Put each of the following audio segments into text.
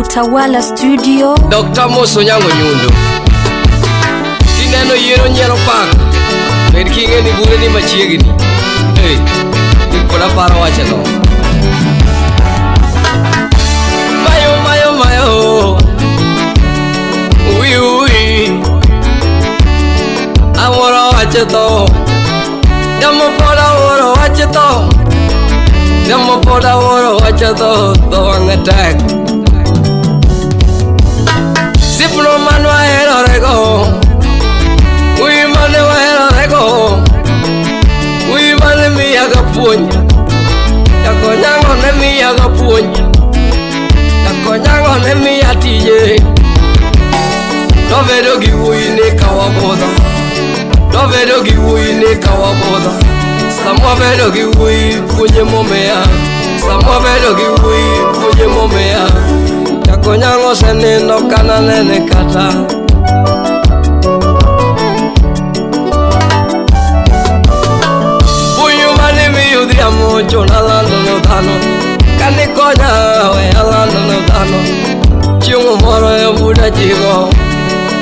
Utawala Studio. Dr. Muso Nyango Nyundo. Kineno yiero nyiero paka, bed king'e ni bure ni machiegni. Hey, koda paro wacho no. Mayo mayo mayo. Ui ui. Awuoro wacho tho. Jamo pod awuoro wacho tho. Jamo pod awuoro wacho tho. Tho wang'e tek. Sipno mane waherorego. Wuoyi mane waherorego. Wuoyi mane miyaga puonj. Jakonyango ne miyaga puonj. Jakonyango ne miya tije. Nobedo gi wuoyi ni kawabudho. Nobedo gi wuoyi ni kawabudho. Sama wabedo gi wuoyi puonje momiya. Sama wabedo gi wuoyi puonje momiya. Jakonyango osenindo kana nene kata. Puonj mane miyo odhiambo chon alando ne dhano. Kane konya we alando ne dhano. Chieng' moro e buda jigo.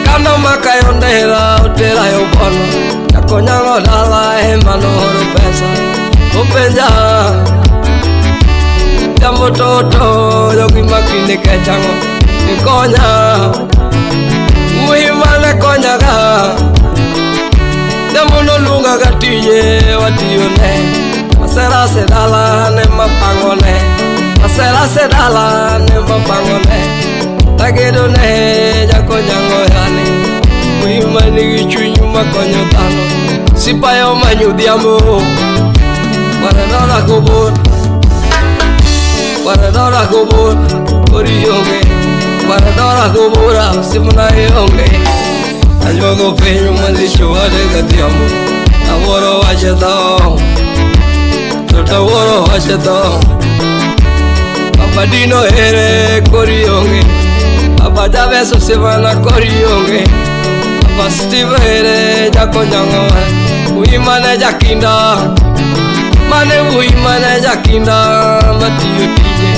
Kano makayo ndera otera yo bono. Jakonyango dala ema nooro pesa. Openja jambo toto jogi makinde kechango. Nikonya wuoyi mane konyaga. Jambo noluonga ga tije watiyone. Maserase dala ne mapangone. Maserase dala ne mapangone. Tagedo ne jakonyango yani. Wuoyi manigi chuny makonyo dhano. Sipayo manyo odhiambo. Waradora gobor. Waradora gobor. Kori onge. Waradora gobora. Osiepna onge. Aywago piny malich owade gadhiambo. Awuoro wach tho. Toto awuoro wach tho. Papa Dino ere kori onge. Papa Jabes osiepna kori onge. Papa Steve ere jakonyango. Wuoyi mane jakinda. Mane wuoyi mane jakinda matiyo tije.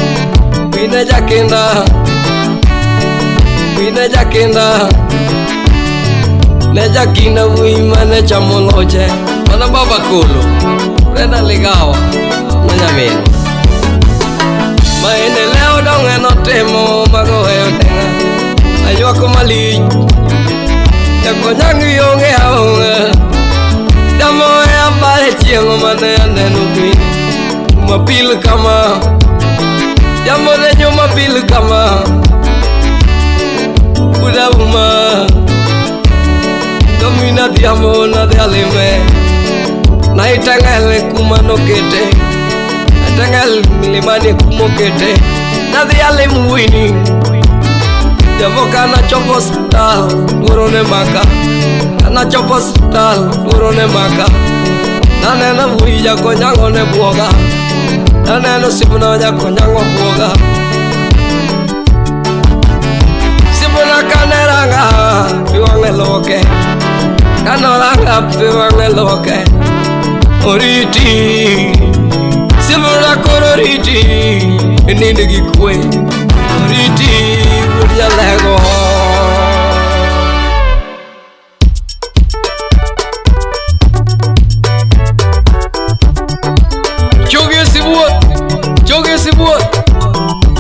Wuoyi ne jakinda. Wuoyi ne jakinda. Ne jakinda wuoyi mane chamo loche. Mana baba Kolo, Brenda Ligawa, na nyamin. Maendeleo donge notimo magoweyo tenga. Aywak malich. Jakonyango onge aonge. Jamo e apare chieng' mane aneno piny. Jumapil kama. Jamo ne Jumapil kama. Uda uma. Domina dhiambo nadhi alime. Naitang'el kuma nokete. Naitang'el milimani kumokete. Nadhi alim wuoyini. Jambo kanachopo osiptal luoro ne maka. Kanachopo osiptal luoro ne maka. Naneno wuoyi jakonyango ne buoga. Naneno osiepna jakonyango buoga. Osiepna kane ranga pi wang'e loke. Kanoranga pi wang'e loke. Oriti. Osiepna koro oriti. Inind gi kwe. Oriti wuod jalego. Choge sibuor. Choge sibuor.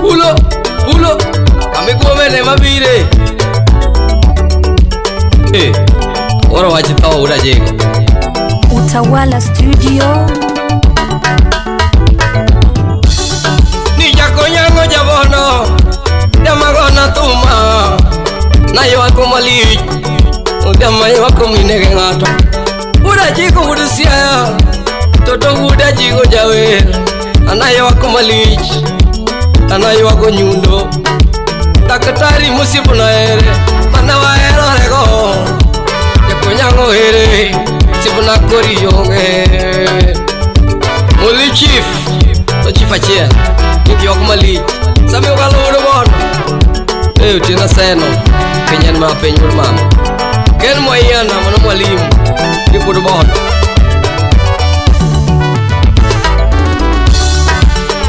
Ulo. Ulo. Kamikuomene mabire. Oro wach tho wuod Ajego. Utawala Studio. Ni jakonyango jabono. Jamagona thuma. Naywako malich. Odhiambo ywako minege ng'ato. Wuod Ajego wuod Siaya. Toto wuod Ajego jawer. Anaywako malich. Anaywako nyundo. Daktari mosiepna ere. Mane waherorego. Jakonyango ere. Osiepna kori onge. Moli chief. To chief achiel. Nikiywak malich. Sami okaludo bono. Otieno Seno. Piny en mana piny wuod mama. Ken Mwaiana mano mwalimu. Wuod bono.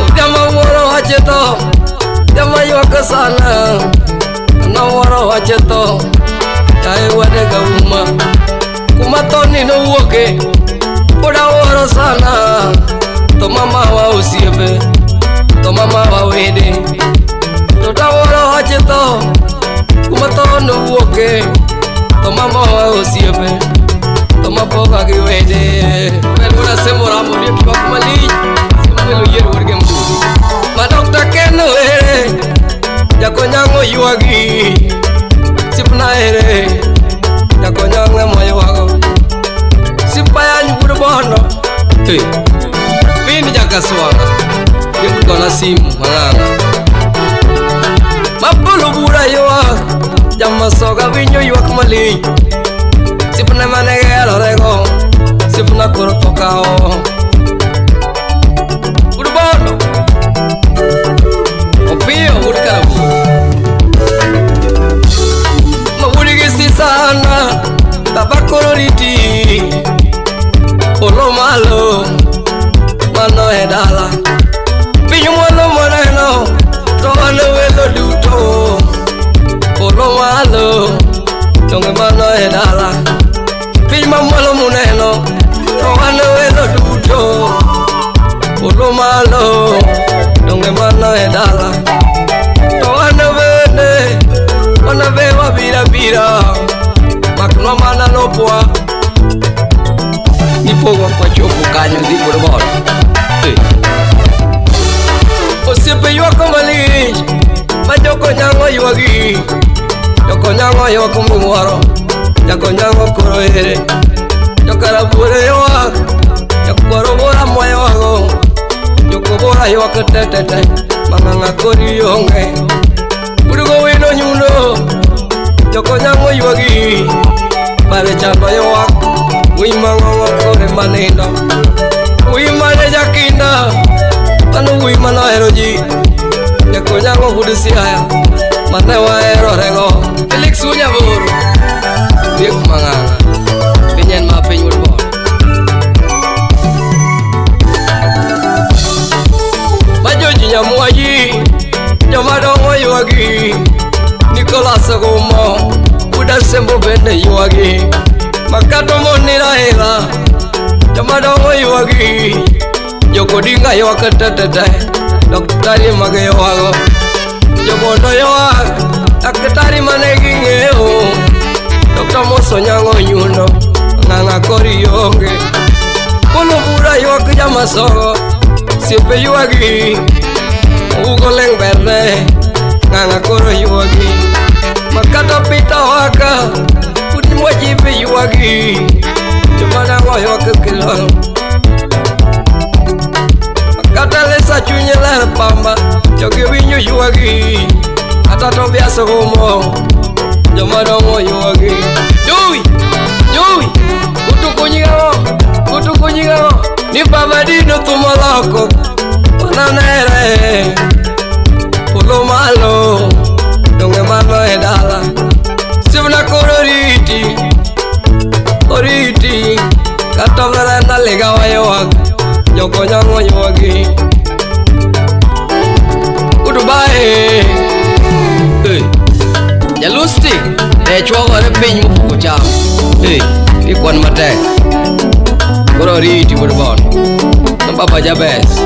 Odhiambo awuoro wach tho. Jama ywak sana nawuoro wach tho yaye wuode gauma kuma thoni nowuoke pod awuoro sana to mamawa osiepe to mamawa wede to tawuoro wach tho kuma tho nowuoke to mamawa osiepe to mapoga gi wede wuoda Sembo Ramo diek ywak malich Sembo yier wuod gi mbuzi ma Dr. Ken ere Jakonyango ywagi Sipna ere Jakonyango ema ywago Sipayany wuod Bondo Pin Jakaswanga Diek gona simu mang'ang'a Mabolo bura ywak Jamasoga winjo ywak malich Sipna mane gerorego Sipna koro tho kawo Wuod Bondo Opiyo wuod Karabuor Mawuod gi sisana Baba koro riti Polo malo mano e dala Piny mwalo moneno to wan welo duto Polo malo donge mano e dala Piny mamwalo muneno to wan welo duto Polo malo donge mano e dala To wan bende wan be wabira bira Maknwa mana lopwa Nipogo kwachopo kanyo dhi wuod Bondo Osiepe ywak malich ma Jokonyango ywagi Jokonyango ywak miwuoro Jakonyango koro ere Jokarabuor ywak Jakwaro bora mwaywago Jokobora ywak tetete Mang'ang'a kori onge Wuod Gowino nyundo Jokonyango ywagi Bare chando ywak Wuoyi mang'ongo kore manindo Wuoyi mane jakinda Mano wuoyi manohero ji Jakonyango wuod Siaya mane waherorego Felix Wunyaboro Diek mang'ang'a Piny en ma piny wuod Bondo Majoji Nyamwaji Jomadongo ywagi Nicholas Ogumo Wuod Asembo bende ywagi Makato moni Raila Jomadongo ywagi Jokodinga ywak tetete Daktari mage ywago Jobondo ywak Daktari mane ging'eyo Dr. Moso Nyango nyundo Ng'ang'a kori onge Polo bura ywak jamasogo Siepe ywagi Ugo leng berne Ng'ang'a koro ywagi Makata Peter Waka Udi Mwajibe ywagi Jomadongo ywak kilolo Kata lesa chunye ler pamba Jogi winjo ywagi Kata Tobias Ogumo Jomadongo ywagi Jowi Jowi Kutukunyigago Kutukunyigago Ni baba dino thumoloko Wananere Polo malo Donge mano e dala Sibna koro riti Oriti Kata Verena ligawa ywak Jokonyango ywagi Goodbye Jalusti ne chwogore piny mopuko cham Ikwan matek Koro riti wuod Bondo Baba Jabez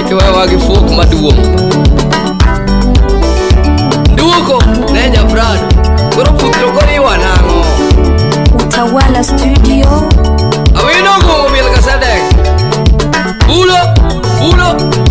Ikiwewa gi fuok maduong' Nduko ne Japrado Koro puthro koro iwa nang'o Utawala Studio Awino Gungu miel kasedek Bulo Bulo